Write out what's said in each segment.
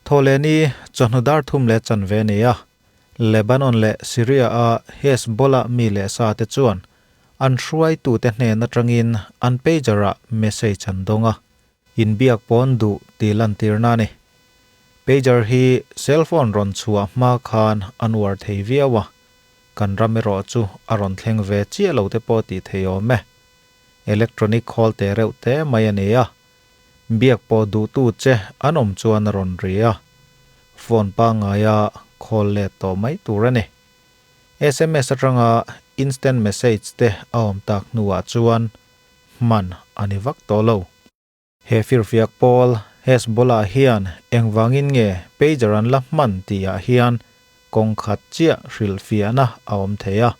Thawhlehni chawhnu dar thum leh chanve a ni a, Lebanon leh Syria-a Hezbollah mi leh sa te chuan an hruaitute hnen atangin an pager-ah message an dawng a, inbiak pawn duh tih lantirna a ni. Pager hi cellphone rawn chhuah hma khan an uar thei viau a, kan ram erawh chu a rawn thleng ve chiah lo te pawh tih thei awm e. Electronic khawl te reuh te mai a ni a, biak pawh duhtu che an awm chuan a rawn ri a, phone pangngaia khawl let tawh mai tur a ni. Sms atanga instant message te a awm tak hnuah chuan hman a ni vak tawh lo. He firfiak pawl Hezbollah hian engvangin nge pager an la hman tihah hian kawng khat chiah hrilhfiahna a awm thei a.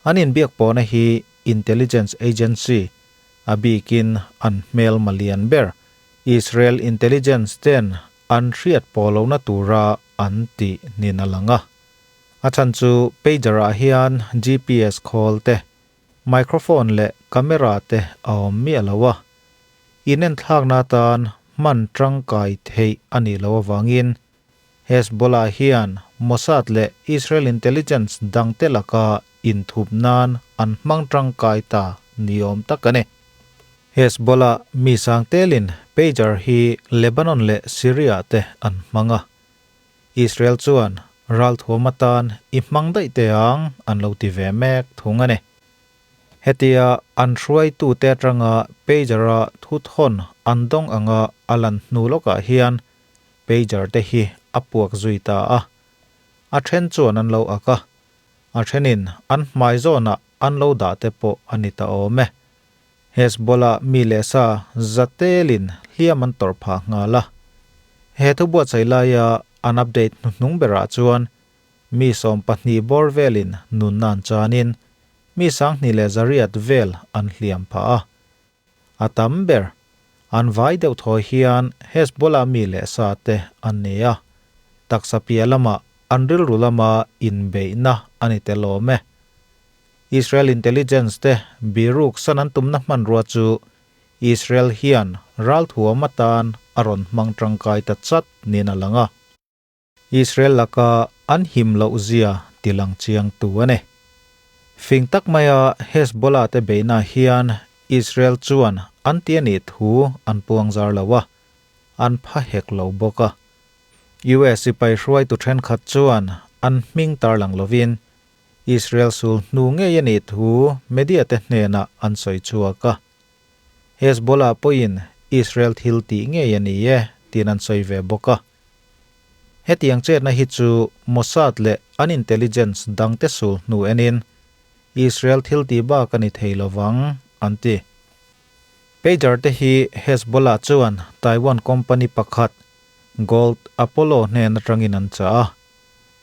An inbiak pawhna hi intelligence agency, a bikin an hmelma lian ber Israel intelligence ten an hriat pawh lohna tura an tih nin a lang a. A chhan chu pager-ah hian GPS khawl te Microphone leh camera te a awm miah lo a, inenthlakna atan hman tangkai theih a nih loh avangin Hezbollah hian Mossad leh Israel intelligence dangte laka inthup nan an hmang tangkai ta ni awm tak a ni. Hezbollah mi sang telin pager hi Lebanon leh Syria te an hmang a, Israel chuan ralthuam atan i hmang daih teh ang an lo ti ve mek thung a ni. Hetia an hruaitute atanga pager-a thuthawn an dawng anga a lan hnu lawkah hian pager te hi a puak zui ta a. A then chuan an lo ak a, a thenin an hmai zawnah an lo dah te pawh a ni ta awm e. Hezbollah mi leh sa zatelin hliam an tawrh phah nghal a. He thu buatsaih laia an update hnuhnung berah chuan mi 12 bawr velin nunna an chanin mi 2100 vel an hliam phah a. A tam ber an vai deuh thawi hian Hezbollah mi leh sa te an ni a, taksa piah lamah an rilru lama inbeihna a ni tel awm e. Israel intelligence te biruk san an tumna hmanrua chu Israel hian ralthuam atan a rawn hmang tangkai ta chat niin a lang a. Israel laka an him loh zia tilang chiang tu a ni. Fing tak maia Hezbollah te beihna hian Israel chuan an ti a nih thu an puang zar lo a, an pha hek lo bawk a. US sipai hruaitu thenkhat chuan an hming tarlang lovin Israel sul hnu ngei a nih thu media te hnenah an sawi chhuak a. Hezbollah pawhin Israel thil tih ngei a ni e tiin an sawi ve bawk a. Hetiang chetna hi chu Mossad leh an intelligence dangte sul hnu enin Israel thil tih bak a ni thei lovang an ti. Pager te hi Hezbollah chuan Taiwan company pakhat Gold Apollo hnen atangin an chah a.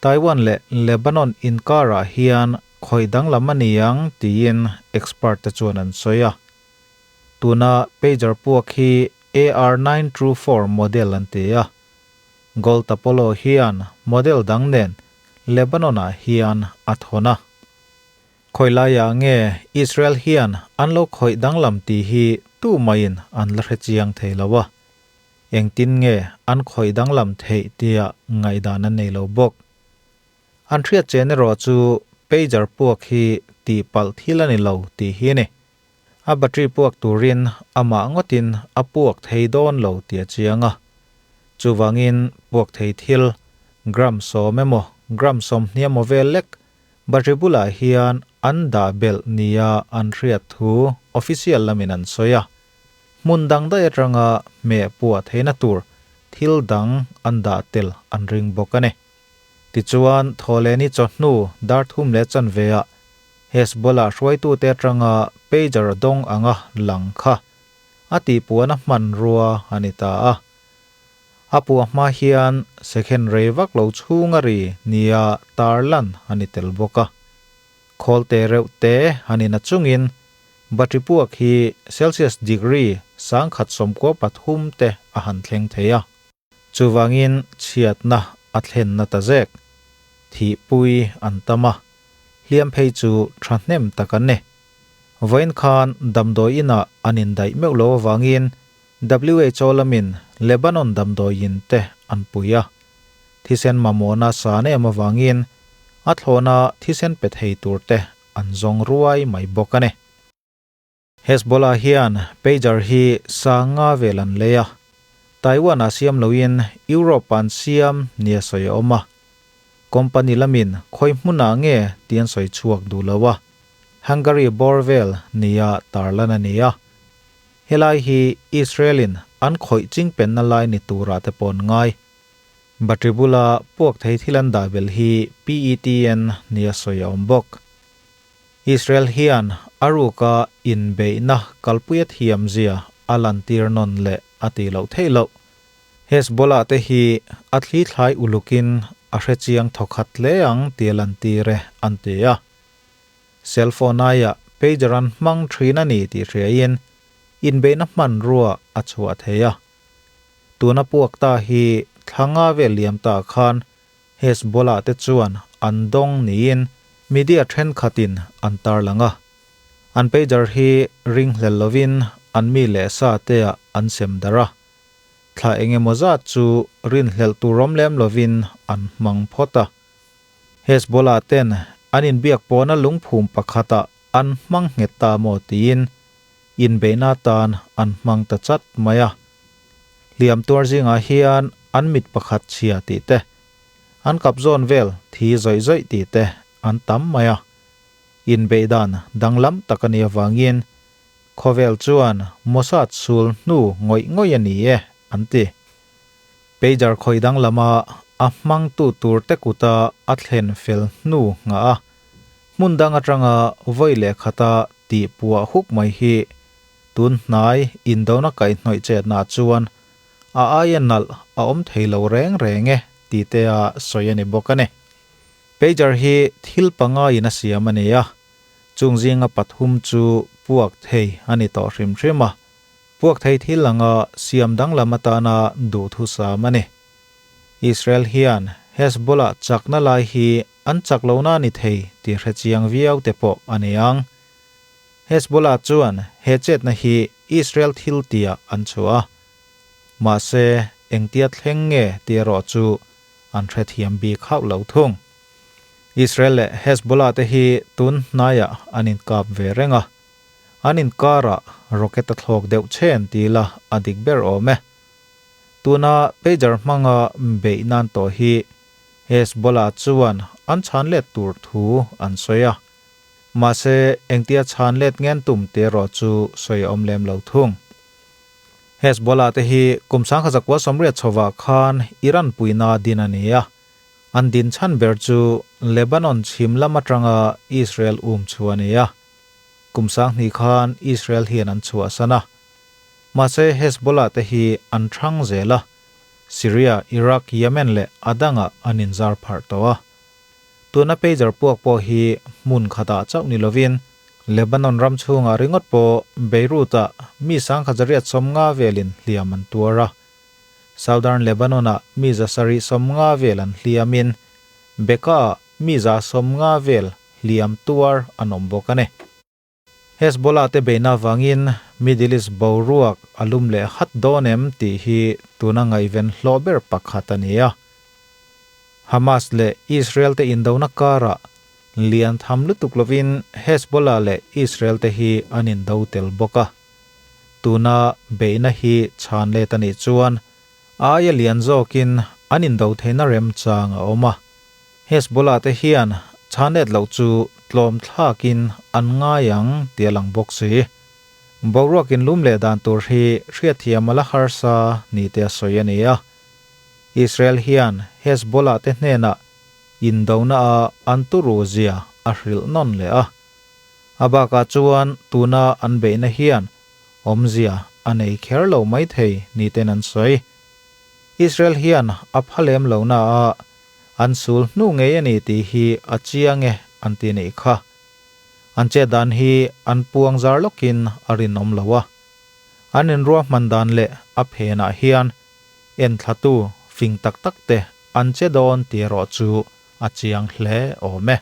Taiwan leh Lebanon inkarah hian khawih danglam a ni ang tiin expert te chuan an sawi a. Tuna pager puak hi AR 924 model an ti a. Gold Apollo hian model dang nen Lebanon-ah hian a thawn a. Khawi laiah nge Israel hian an lo khawih danglam tih hi tumaiin an la hre chiang thei lo a. Engtin nge an khawih danglam theih tia ngaihdan an nei lo bawk. An hriat chen erawh chu pager puak hi tihpalh thil a ni lo tih hi a ni. A battery puak turin amah ngawtin a puak thei dawn lo tih a chiang a. Chuvangin puak thei thil gram 10 emaw gram 20 emaw vel lek battery bulah hian an dah belh nia an hriat thu official lamin an sawi a. Hmun dang daih atanga hmeh puah theihna tur thil dang an dah tel an ring bawk a ni. Tichuan, Thawhlehni chawhnu dar thum leh chanveah Hezbollah hruaitute atanga pager dawng anga lang kha a tihpuahna hmanrua a ni ta a. A puah hma hian second rei vak lo chhunga ri nia tarlan a ni tel bawk a. Khawl te reuh te han in a chungin battery puak hi Celsius degree 193 te a han thleng thei a. Chuvangin chhiatna a thlenna ta zek. Thihpui an tam a, hliam phei chu thahnem tak an ni. Vawiin khan damdawi inah an indaih meuh lo avangin WHO lamin Lebanon damdawiin te an pui a. Thisen mamawhna san em avangin a thlawna thisen pe thei tur te an zawng ruai mai bawk a ni. Hezbollah hian pager hi sanga vel an lei a, Taiwan-ah siam loin Europe-ah an siam nia sawi a awm a. Company lamin khawi hmunah nge tih an sawi chhuak duh lo a, Hungary bawr vel nia tarlan a ni a. Helai hi Israel-in an khawih chingpenna lai ni turah te pawh an ngai. Battery bula puak thei thil an dah belh hi PETN nia sawi a awm bawk. Israel hian a ruka inbeihna kalpui a thiam zia a lantir nawn leh a tih loh theih loh. Hezbollah te hi a thli thlai ulukin a hre chiang thawkhat hle ang tih a lantir e an ti a. Cellphone aiah pager an hmang thin a ni tih hriain inbeihna hmanrua a chhuah thei a. Tuna puak ta hi thla nga vel liam ta khan Hezbollah te chuan an dawng niin media thenkhatin an tarlang a. An pager hi ringhlel lovin an mi leh sa teah an sem darh a. Thla engemaw zat chu rinhlelh tur awm lem lovin an hmang phawt a. Hezbollah ten an inbiak pawhna lungphum pakhatah an hmang nghet ta maw tiin inbeihna atan an hmang ta chat mai a. Hliam tuar zingah hian an mit pakhat chhia tih te, an kap zawn vel thi zawih zawih tih te an tam mai a. Inbeih dan danglam tak a nih avangin khawvel chuan Mossad sul hnu ngawih ngawih a ni e an ti. Pager khawih danglama a hmangtu tur te kuta a thlen fel hnu nghah a, hmun dang atanga vawi leh khata tih puah huk mai hi tun hnai indona kaihhnawih chetnah chuan a aia nalh a awm thei lo reng reng e tih te a sawi a ni bawk a ni. Pager hi thil pangaiin a siam a ni a, chung zinga pathum chu puak thei a ni tawh hrim hrim a. Puak thei thil anga siam danglam atana duhthusam a ni. Israel hian Hezbollah chakna lai hi an chak lohna a ni thei tih hre chiang viau te pawh a ni ang. Hezbollah chuan he chetna hi Israel thil tiah an chhuah a. Mahse, engtia thleng nge tih erawh chu an hrethiam bik hauh lo thung. Israel leh Hezbollah te hi tun hnaiah an inkap ve reng a. An inkarah rocket a thlawk deuh chhen ti ila a dik ber awm e. Tuna pager hmanga beih nan tawh hi Hezbollah chuan an chhan let tur thu an sawi a. Mahse, engtia chhan let ngen tum te erawh chu sawi a awm lem lo thung. Hezbollah te hi kum 1980 chhovah khan Iran puina din a ni a. An din chhan ber chu Lebanon chhim lam atanga Israel um chu a ni a. Kum 2000 khan Israel hian an chhuahsan a. Mahse Hezbollah te hi an thang zel a, Syria, Iraq, Yemen leh a dangah an inzar pharh tawh a. Tuna pager puak pawh hi hmun khatah chauh ni lovin Lebanon ram chhungah ringawt pawh Beirut-ah mi 1850 velin hliam an tuar a. Southern Lebanon-ah mi 750 vel an hliamin Bekaa-ah mi 150 vel hliam tuar an awm bawk a ni. Hezbollah te beihna avangin Middle East boruak a lum leh hat dawn em tih hi tuna ngaihven hlawh ber pakhat a ni a. Hamas leh Israel te indona karah lian tham lutuk lovin Hezbollah leh Israel te hi an indo tel bawk a. Tuna beihna hi chhan let a nih chuan a aia lian zawkin an indo theihna remchang a awm a. Hezbollah te hian chhan let loh chu tlawm thlakin an ngai ang tih a lang bawk si. Boruakin lum leh dan tur hi hriatthiam a la harsa ni te a sawi a ni a. Israel hian Hezbollah te hnenah indona a an turu zia a hrilh nawn leh a. A bakah chuan tuna an beihna hian awmzia a nei kher lo maithei ni ten an sawi. Israel hian a pha lem lo na a, an sul hnu ngei a ni tih hi a chiang e an ti nih kha. An chet dan hi an puang zar lawkin a rinawm lo a. An inruahman dan leh a phenah hian enthlatu fing tak tak te an che dawn tih erawh chu a chiang hle awm e.